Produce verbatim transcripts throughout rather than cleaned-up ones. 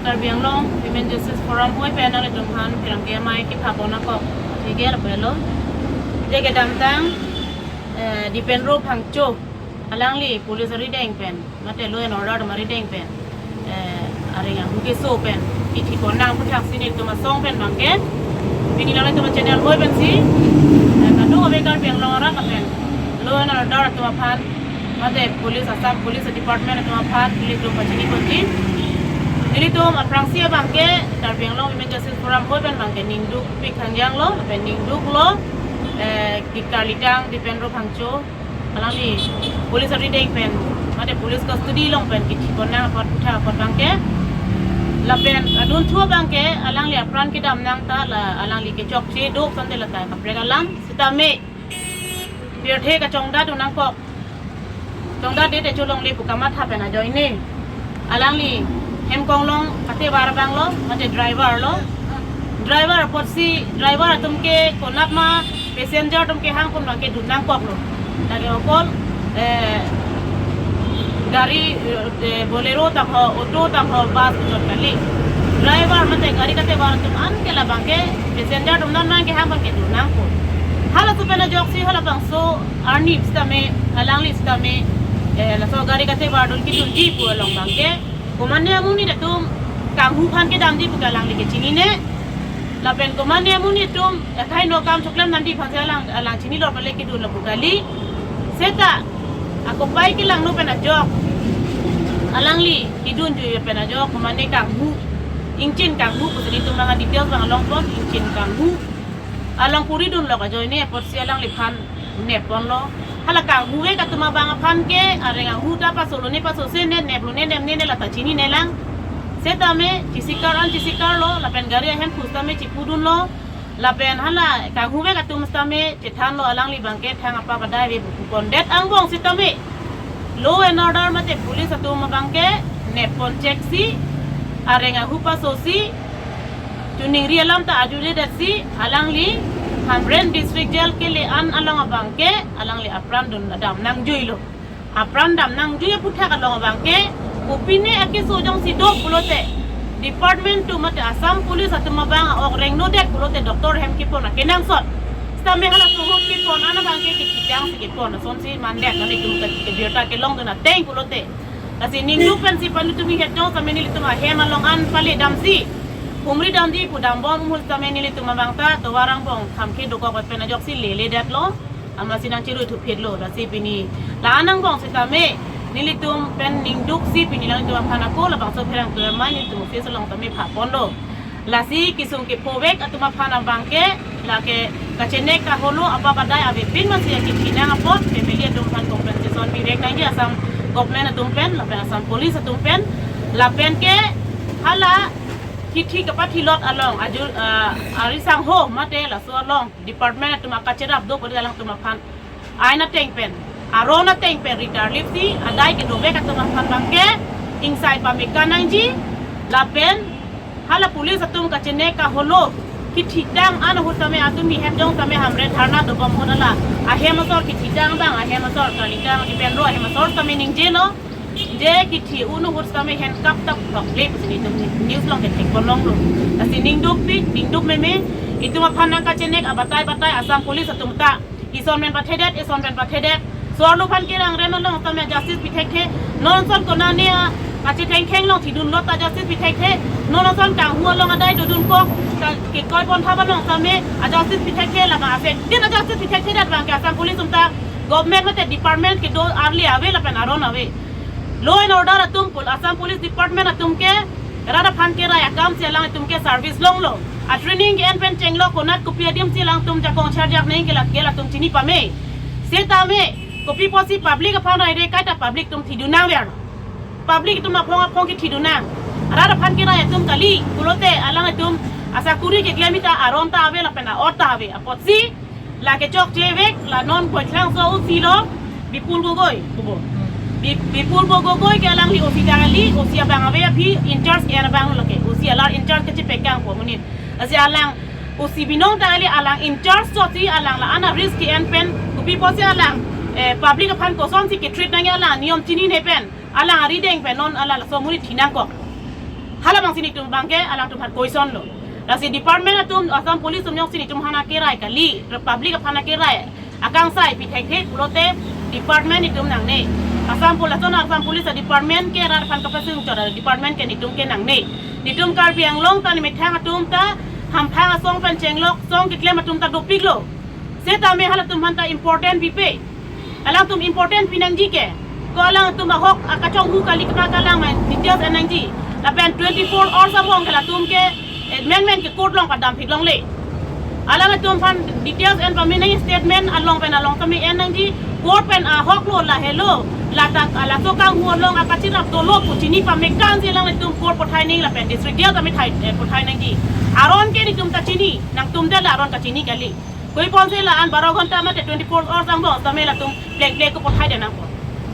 Karbi Anglong Women Justice Forum hoi pen nanglitum aphan pherangke amei kepha pon akok thegel pelo. Je kedamtang, eh, Dipendro Phangcho, alangli police arideng pen, mate law and order atum arideng pen, eh, areng ahu keso pen kithi pon nang aputhak si nelitum asong pen abangke, pini nanglitum channel hoi pensi, eh, kadokave Karbi Anglong arat pen law and order atum aphan, mate police, Assam Police Department atum aphan nelitum pachini ponji. Nelitum aphrangsi abangke Karbi Anglong Women Justice Forum hoi pen abangke ningdukpik hangjang lo, pen ningduk lo, eh, ke karlitang Dipendro Phangcho, alangli police arideng pen, mate police custody along pen kithi pon nang apot, aputhak apot abangke. Lapen adunthu abangke alangli apran kedam nang ta la alangli kechokche do asonte lata kaprek alam. Sitame pirthe kachongdat un nangkok. Chongdatdet te cholongle pu kamatha pen ajoine, alangli hem konglong katebar abang lo, mate driver lo. Driver apotsi, driver atum ke konat ma passenger atum kehang pon abangke dun nangkok lo. Lake okol, eh, gari, eh, Bolero tangho, auto tangho, bus chot kali. Driver mate gari katebar atum an ke labangke passenger atum non abangke kehang abangke dun nangkok. Halaso pen ajoksi halabangso arni sitame, alangli sitame, eh, laso gari katebar dun kidunji pu along abangke, komatne amonit atum kanghu aphan kedamji pu ke alangli kechinine. Lapen komatne amonit atum akhai no kam choklem damji aphansi alang, alang chinilo pale kidun lo pu kali. Seta akopai kelangno pen ajok, alangli kidunji pen ajok komatne kanghu, ingchin kanghu pusi nelitum abang details abang long pon, ingchin kanghu along puri dun lo ajoine apotsi alangliphan nep pon lo. Hala kanghuve atum abang aphan ke areng ahu ta paso lone, paso se ne, nep lone, nep ne, ne lata chinine lang. Sitame chesikar an chesikar lo, lapen gari ahem pusitame chipu dun lo. Lapen hala kanghuve atum sitame chethan lo, alangli abangke thang apa padai ave pu pondet angbong sitame law and order mate police atum abangke nep pon chek si, areng ahu paso si, choningri alam ta ajujedet si, alangli Hamren District Jail kele an along abangke alangli apran dun dam nangjui lo. Apran dam nangjui aputhak along abangke, kopine akeso jongsi do pulote, department atum mate Assam Police atum abang a-ok rengnodet pulote doctor hem kepon akenangsot. Sitame halaso ahut kepon an abangke kethitang si kepon, asonsi mandet, nanglitum ke, kebirta kelong dun ateng pulote. Lasi ningduk pensi panu tumi het jong sitame nelitum ahem along an pale damsi, humri damji pu dambom ahut sitame nelitum abang ta tovar angbong thamkhe dokok pen ajoksi leledet lo. Amatsi nangcherui thuphit lo, lasi pini la-an angbong sitame nelitum pen ningduk si pini nanglitum aphan ako labangso pherangke amei nelitum office along tame pha pon lo. Lasi kesung kephovek atum aphan abangke, lake kachenek kaholo apa padai avepin amatsi akithi nang apot, family atum aphan compensation bivek nangji Assam government atum pen, lapen Assam Police atum pen, lapen ke hala kithi kapathilot along, aju, ah, ari sangho mate laso along department atum akacherap do pori alangtum aphan ain ateng pen, aron ateng pen ritar lipsi adai kedovek atum aphan abangke ingsai pameka nangji, lapen hala police atum kachenek kaholo kethitang an ahut sitame atum mi hem jong sitame Hamren dharna dobom ahut hala ahem asor kethitang abang, ahem asor kalitang Dipendro ahem asor sitame ningjelo. Je kithi un ahut sitame handcuff ta thokle pusi nelitum news along ketheklong lo. Lasi ningdukpik, ningduk meme, itum aphan nangkachenek abatai batai Assam Police atum ta ison pen pathedet, ison pen pathedet. Sorlo aphan kerang rem along sitame justice pithekthe. Non ason konane a, achethengkheng along thidun lo ta justice pithekthe. Non ason kanghu along adai dodun kok, ka, kekoi pon thap along sitame a justice pithekthe, lama ase din a justice pithekthe, dat abangke Assam Police atum ta government mate department kedo arle ave lapen aron ave. Law and order atum pul Assam Police Department atum ke rat aphan kerai akam si alangtum ke service longlo. A training ke-en pen chenglo, konat kopi adim si alangtum jakong charjak neng ke la, ke latum chini pame. Setame kopi pusi public aphan raire kaita public atum thidun nangver. Public atum aphong aphong kethidun nang. Rat aphan kerai atum kali pulote alangtum asakuri keklem ta aron ta ave lapen a-ot ta ave apotsi, lake chokchevek la non Koiklangso O C lo, Bipul Gogoi pupo. Bi-, Bipul Bo Gogoi ke alangli O C ta kali, O C abang ave aphi, in charge ke-en abang lake, O C alar in charge kechepekang po amonit. Lasi alang O C binong ta kali, alang in charge chotsi alang la-an a risk ke-en pen, kopi pusi alang, eh, public aphan kosonsi ketreat nangji alang niyom chinine pen, alang arideng pen non alang laso amonit thi nangkok. Hala abang si netum abangke alangtum aphan question lo. Lasi department atum, Assam Police atum jongsi netum aphan akerai kali, public aphan akerai akangsai pi thekthe pulote department netum nangne. Assam Police, lason Assam Police a-department ke rat aphan kapasung chot a-department ke netum ke nangne. Netum Karbi Anglong ta nemethang atum ta hamphang asong pen chenglok song keklem atum ta dopiklo. Setame halatum aphan ta important pipe. Alangtum important pinangji ke. Ko alangtum ahok akachonghu kali kena kalang mai details en nangji. Lapen twenty-four hours angbong ke latum ke, eh, menmen ke court along padam phit longle. Alangtum aphan details en pame nangji, statement along pen along tame en nangji. Court pen ahok lo lahelo. Ladak laso kanghu along akachirap dolo pu chini pame kansi alangtum court pothai nangji lapen district jail tame thai, eh, pothai nangji. Aron ke netum ta chini, nangtum ta la aron kachini kali. Koi ponsi la-an baro ghonta mate twenty-four hours angbong tame latum pleng pleng ko pothai de nangpo.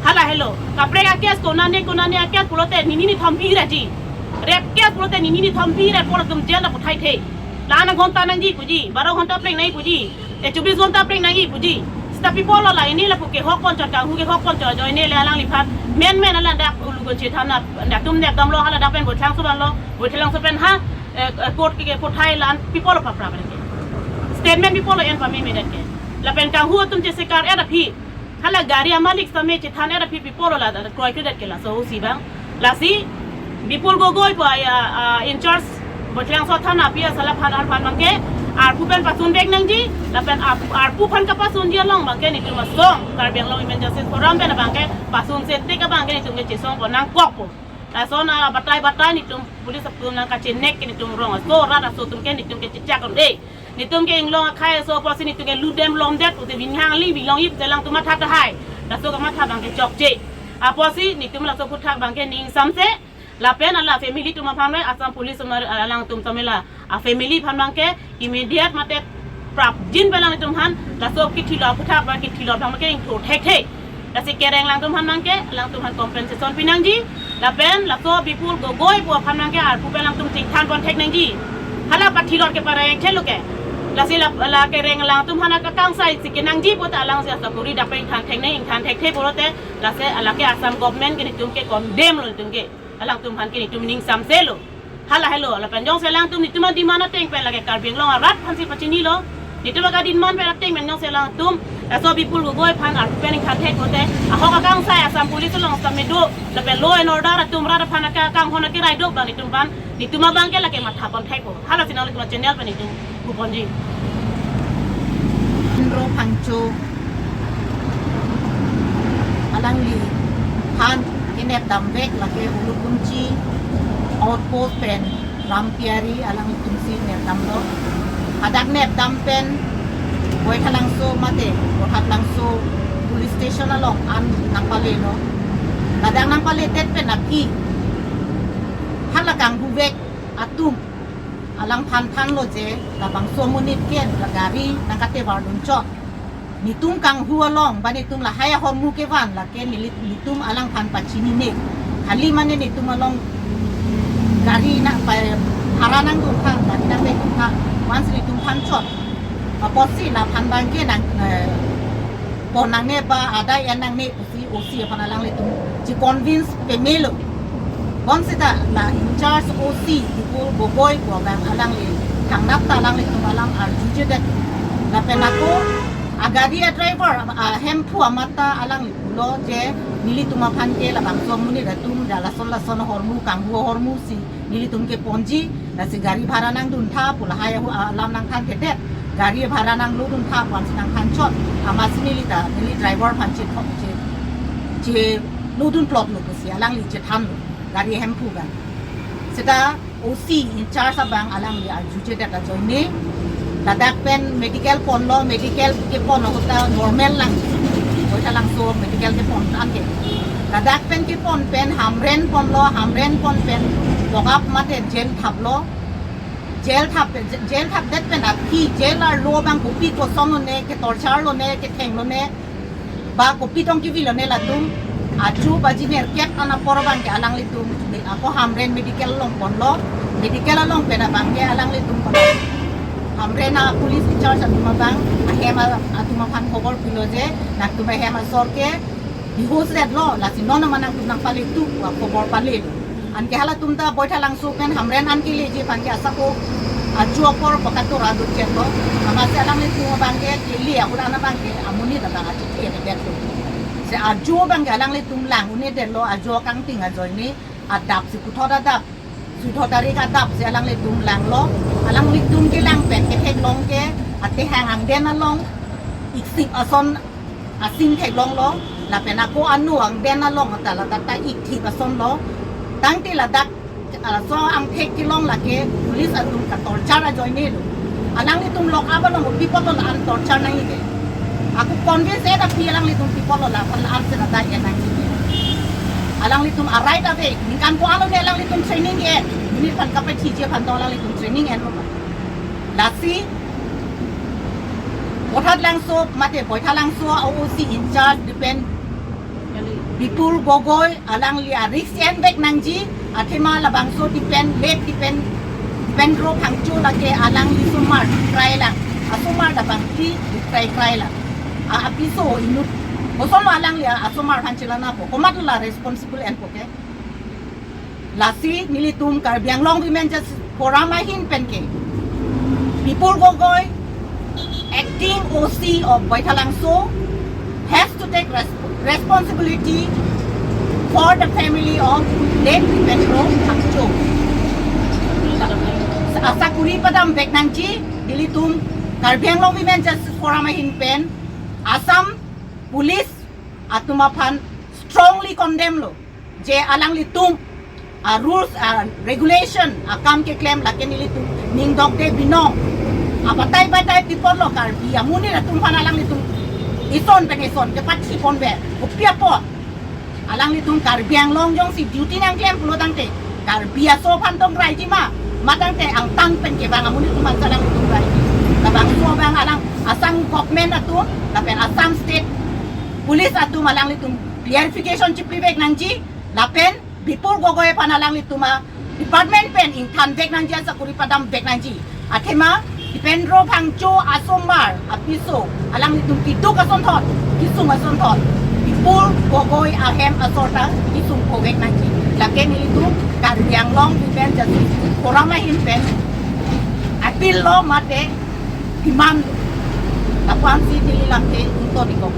Halahelo. Kaprek a-case konane konane a-case pulote nini nithom pi raji. Rape case pulote nini nithom pi ra po latum jail ta pothai the. La-an ghonta nangji puji, baro ghonta pleng nangji puji, e chobis ghonta pleng nangji puji. Seta pi apotlo la ini lapu kehok pon chot, kanghu kehok pon chot ajoine le alangliphan menmen alang dak Ulugunchi thana, dak atum nek damlo, hala dak pen Baithalangso vanlo, Baithalangso pen ha, eh, eh, court ke, ke pothai, la-an pi apotlo paprap ke. Statement pi apotlo en pame medet ke. Lapen kanghu atum chesikar et aphi. Hala gari amalik tame chethan et aphi pi apotlo la, la kroikredet ke laso OC abang. Lasi Bipul Gogoi pu a, a, in charge Baithalangso thana pi asala aphan, aphan abangke arpu pen pasun vek nangji, lapen arpu, arpu aphan kapasunji along abangke netum asong Karbi Anglong Women Justice Forum pen abangke pasunse tik abangke netum ke chesong pon nangkokpo. Lason abatai batai netum police atum nangkachenek ke netum rong aso rat aso atum ke netum ke chechak un-e. Netum ke inglong akhei aso apotsi netum ke ludem lomdet pute binhang li bilong ip jelang atum matha tahai. Laso kamatha abangke chokche. Apotsi netum laso aphuthak abangke ning samse. Lapen hala family atum aphan le Assam Police atum alangtum tame la a-family aphan abangke immediate mate prapjin pen alangtum aphan laso kethilo aphuthak abang kethilo abangke ingthur thekthe. Lasi kereng alangtum aphan abangke, alangtum aphan compensation pinangji. Lapen laso Bipul Gogoi pu aphan abangke arpu pen alangtum chingthan pon thek nangji. Hala pathilot ke pareng thelo ke. Lasi la, la kereng alangtum aphan akangsai si kenangji pute alangsi asakuri dak pen ingthan thek nang, ingthan thekthe pulote lasi lake Assam government ke netum ke condemn lo netum ke. Alangtum aphan ke netum ning samselo. Halahelo, lapen jongsi alangtum netum a-demand ateng pen lake Karbi Anglong arat aphansi pachinilo. Netum aka-demand pen ateng pen jongsi alangtum laso Bipul Gogoi aphan arpu pen ingthan thek pute ahok akangsai Assam Police along tame do, lapen law and order atum rat aphan aka kanghon akerai do abang netum aphan, netum abangke lake matha pon thekpo. Halasi nanglitum a-channel pen netum puponji. Indro Phangcho alangliphan kenep damvek lake Ulugunchi outpost pen Rampiari alanglitumsi nep damlo. Hadak nep dam pen Baithalangso mate Baithalangso police station along an nangpalelo. Ladak nangpaledet pen aphi hala kanghuvek atum alangphan thanlo je labangso amonit ke la gari nangkatevardun chot. Netum kanghu along ba netum lahai ahormu kevan lake neli, netum alangphan pachinine. Kali mane netum along gari na pa, bhara nangdun tha, gari nangpedun tha, once netum than chot. Apotsi laphan abangke nang, eh, pon nangne ba adai en nangne pusi OC aphan alanglitum che-convince pemelo. Bonsita la in charge OC Bipul Gogoi pu abang alangli thangnat ta alanglitum alam arjujedet. Lapen ako agari a-driver, a, Hemphu amat ta alangli pulo je nelitum aphan ke labangso amonit atum da lason lason ahormu kanghu ahormu si nelitum ke ponji, lasi gari bhara nangdun tha pu lahai ahu alam nangthanthedet. Gari bhara nanglodun tha pu ansi nangthan chot. Amatsi neli ta, neli driver aphan chethok che, chelodun plotlo pusi alangli chethanlo. Gari Hemphu abang. Seta OC in charge abang alangli arjujedet ajoine. Ladak pen medical ponlo, medical kepon ahut ta normal lang. Baithalangso medical kepon tangte. Ladak pen kepon pen Hamren ponlo, Hamren pon pen lock up mate jail thaplo. Jail thap, jail thapdet pen aphi jail arlo abang kopi kosonlone, ke-torture lone, ketheng lone, ba kopi tong kevilo ne latum. Achu baji nerkep an apor abangke alanglitum ako Hamren medical along ponlo. Medical along pen abangke alanglitum ponlo. Hamren a-police in charge atum abang ahem a-, atum aphan khobor pilo je nangtum ahem asor ke behosdetlo, lasi non ma nangtum nangpaletu pu akhobor palelo. Anke halatum ta Baithalangso pen Hamren an keleji aphan ke asap ajo apor pakatura dun chetlo. Amatsi alanglitum abang ke kele ahut an abang ke amonit abang achithi-e detlo. Si ajo abang ke alanglitum lang un-edetlo, ajo kangting ajoine adap si puthot adap, suithot tarik adap si alanglitum langlo. Alanglitum kelang pen ketheklong ke atehang angden along iksip ason asing theklonglo, lapen ako anu angden along ta ladak ta ikthip asonlo. Tangte ladak, ah, laso angthek kelong lake police atum ka-torture ajoinelo. Alanglitum lock up along pi apotlo la-an torture nangji ke. Ako convince-et aphi alanglitum pi apotlo la-an, la-an si ladak en nangji ke. Alanglitum a-right ave, ningkan ko-an lo ne alanglitum training en, monit aphan kapathiji aphan tong alanglitum training enlo ma. Lasi Baithalangso mate Baithalangso a-O C in charge Dipen, Bipul Gogoi alangli a-risk envek nangji, athema labangso Dipen, late Dipen, Dipendro Phangcho lake alangli asomar krailang, asomar labang ti kraikrailang. A, apiso inut, kosonlo alangli a, asomar aphan chelanapo, komatlo la responsible enpo ke. Lasi nelitum Karbi Anglong Women Justice Forum ahin pen ke Bipul Gogoi, acting O C of Baithalangso, has to take res-, responsibility for the family of late Dipendro Phangcho. Asakuri padam vek nangji, nelitum Karbi Anglong Women Justice Forum ahin pen Assam Police atum aphan strongly condemn lo. Je alanglitum a-rules, a-regulation akam keklem lake nelitum ning dokde binong. Abatai batai pi apotlo Karbi amonit atum aphan alanglitum ison pen ison kepathi ponver. Kopi apot? Alanglitum Karbi Anglong jongsi duty nangklem pulo tangte Karbi aso aphan tong raiji ma, ma tangte angtan pen kevang amonit atum aphan alanglitum raiji. Labangso abang alang Assam government atum lapen Assam State Police atum alanglitum clarification chipivek nangji, lapen Bipul Gogoi aphan alanglitum a-department pen ingthan vek nangji, asakuri padam vek nangji. Athema Dipendro Phangcho asomar apiso alanglitum keduk asonthot, kesung asonthot Bipul Gogoi ahem asor ta kesung povek nangji. Lake nelitum Karbi Anglong Women Justice Forum ahin pen appeal lo mate demand lo. Lapu-an si neli lamthe ingtodikok.